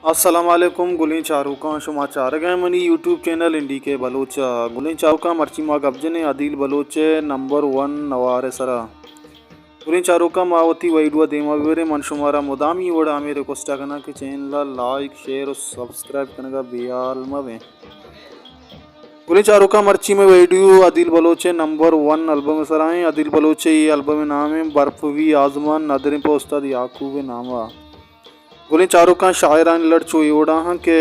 السلام علیکم گلیں چاروکاں، شما چارگ ءَ منی یوٹیوب چینل این ڈی کے بلوچ ءَ۔ گلیں چاروکاں، مرچی ما گپ جنیں عدیل بلوچ ءِ نمبر ون نوار ءِ سرا۔ گلیں چاروکاں، ما وتی ویڈیو ءَ دیما ببریں، من شمارا مدامی وڑا ہمے ریکویسٹ ءَ کناں کہ چینل ءَ لائک، شیئر و سبسکرائب کنگا بے حال مہ بیں۔ گلیں چاروکاں، مرچی مئے ویڈیو عدیل بلوچ ءِ نمبر ون البم ءِ سرا ایں۔ عدیل بلوچ ءِ اے البم ءِ نام ایں برف بی آزمان، ندریں پہ استاد یعقوب ءِ ناما۔ گلیں چاروکاں، شاعرانی لڑ چو اے وڑا ہاں کہ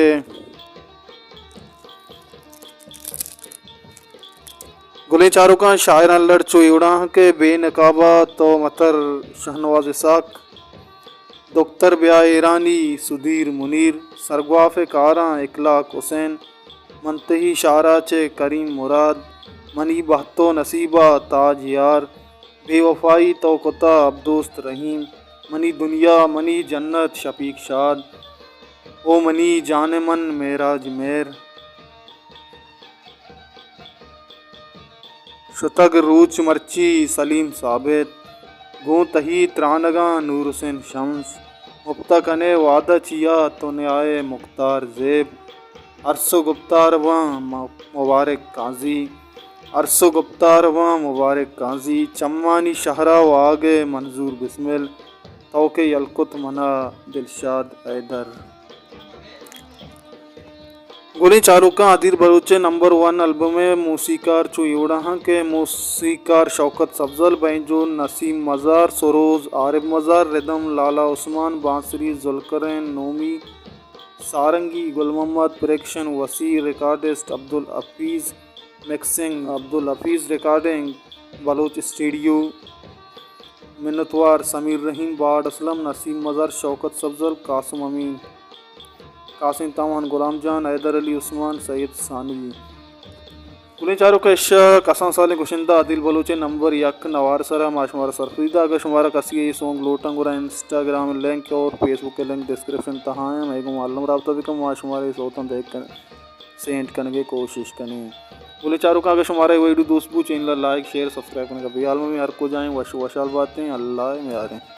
گلیں چاروکاں، شاعرانی لڑ چو اے وڑا ہاں کہ بے نقابا تو متر شہنواز اسحاق، دکتر بیا ایرانی سدیر منیر، سرگواف کاراں اخلاق حسین، من تئی شارا چہ کریم مراد، منی بہت و نصیبا تاج یار، بے وفائی تو کتا عبدوست رحیم، منی دنیا منی جنت شفیق شاد، او منی جان من معراج مہر۔ شتگ روچ مرچی سلیم ثابت، گوں تہی ترانگاں نور حسین شمس، مپتا کنے وعدہ چیا تو نیائے مختار زیب، ارس و گپتار باں م-، مبارک قاضی، ارس و گپتار باں مبارک قاضی، چمانی شہرا و آگے منظور بسمل، تو کہ یل کت منا دلشاد حیدر۔ گلیں چاروکاں، عدیل بلوچ ءِ نمبر ون البم ءِ موسیقار چو اے وڑا ہاں کہ موسیقار شوکت سبزل، بینجو نسیم مزار، سروز عارف مزار، ردم لالا عثمان، بانسری ذوالقرین نومی، سارنگی گل محمد، پریکشن وسیع، ریکارڈسٹ عبدالحفیظ، مکسنگ عبدالحفیظ ریکارڈنگ بلوچ اسٹوڈیو، منتوار سمیر رحیم، باڑ اسلم، نسیم مزار، شوکت سبزل، قاسم امین، قاسم تاوان، غلام جان، حیدر علی عثمان، سید ثانوی۔ گلیں چاروکاں، اشاں کسان سالیں گشندہ عدیل بلوچ ءِ نمبر یک نوار سرا ما شمارا سرپدی دا۔ اگر شمارا کسی ءَ اے سونگ لوٹاں، گڑا انسٹاگرام لنک اور فیس بک لنک ڈسکرپشن تہا ایں، مئے گوں معلوم رابطہ بکن، ما شمارا اے سوتاں دئیگ کن-، سینڈ کنگ ءِ کوشش کنیں۔ گلیں چاروکاں، اگر شمارا اے ویڈیو دوست بو، چینل ءَ لائک، شیئر، سبسکرائب کنگ ءَ بے حال مہ بیں۔ ہر کجا ایں وش وشحال باتیں، اللہ ءِ میاریں۔